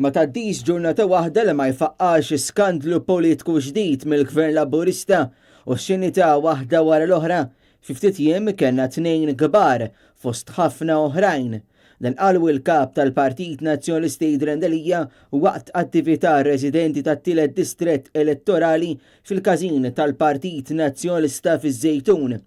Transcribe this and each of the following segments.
Ma tgħaddix ġurnata waħda li ma jfaqqax skandlu politiku ġdid mill-Gvern Laburista u xenità waħda wara l-oħra. Fi ftit jiem kellna tnejn kbar fost ħafna oħrajn. Dan qalu il-Kap tal-Partit Nazzjonalista Adrian Delia waqt attività residenti tat-tielet distrett elettorali fil-każin tal-Partit Nazzjonalista fiż-Żejtun.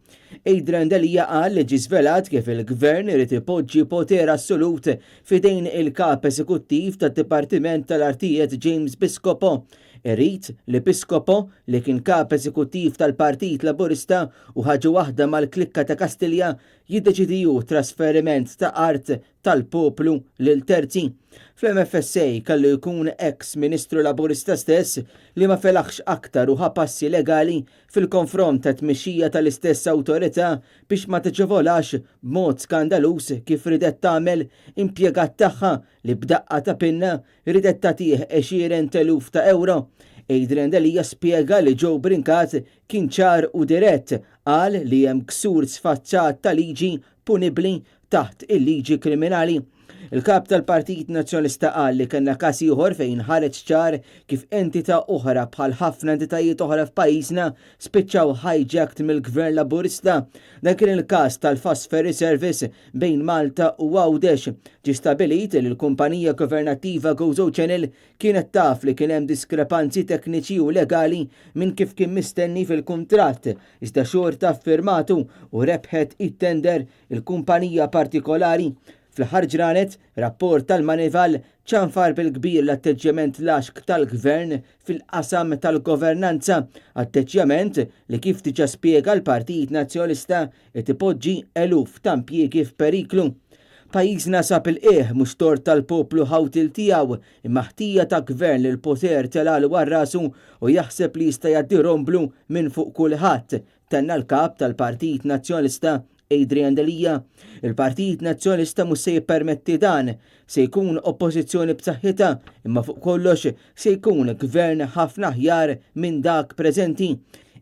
Adrian Delia qal li ġie żvelat kif il-Gvern irid ipoġġi poter assolut f'idejn il-Kap Eżekuttiv tad-Dipartiment tal-Artijiet James Piscopo. Irid li Piscopo, li kien Kap Eżekuttiv tal-Partit Laburista u ħaġa waħda mal-klikka ta' Kastilja, jiddeċiedi hu trasferiment ta' art tal-poplu lil terzi. Fl-MFSA kellu jkun eks Ministru Laburista stess li ma felaħx aktar u ħa passi legali fil-konfront tat-tmexxija tal-istess awtorità biex ma taġevolax b'mod skandaluż kif ridet tagħmel impjegat tagħha li b'daqqa ta' pinna ridet tagħtih għexieren t'eluf ta' ewro. Adrian Delia spjega li Joe Brincat kien ċar u dirett, qal li hemm ksur sfaċċat ta' liġi punibbli taħt il-liġi kriminali. Il-Kap tal-Partit Nazzjonalista qal li kellna każ ieħor fejn ħareġ ċar kif entità oħra bħal ħafna entitajiet oħra f'pajjiżna spiċċaw hijacked mill-Gvern Laburista. Dan kien il-każ tal-Fast Ferry Service bejn Malta u Għawdex. Ġie stabilit li l-kumpanija governattiva Gozo Channel kienet taf li kien hemm diskrepanzi tekniċi u legali minn kif kien mistenni fil-kuntratt Iżda xorta ffirmatu u rebħet it-tender il-kumpanija partikolari. Fl-aħħar ġranet, rapport tal-Moneyval ċanfar bil-kbir l-atteġġjament laxk tal-Gvern fil-qasam tal-governanza, atteġġjament li kif diġà spjega l-Partit Nazzjonalista qed ipoġġi eluf ta' impjiegi f'periklu. Pajjiżna sab il-qiegħ mhux tort tal-poplu ħawtil tiegħu imma ħtija ta' gvern li l-poter telgħalu għal rasu u jaħseb li jista' jgħaddi romblu minn fuq kulħadd, tenna l-Kap tal-Partit Nazzjonalista Adrian Delia. Il-Partit Nazzjonalista mhux se jippermetti dan. Se jkun Oppożizzjoni b'saħħitha, imma fuq kollox se jkun gvern ħafna aħjar minn dak preżenti.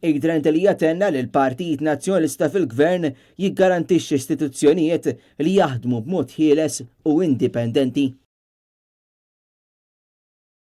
Adrian Delia tenna li l-Partit Nazzjonalista fil-gvern jiggarantixxi istituzzjonijiet li jaħdmu b'mod ħieles u indipendenti.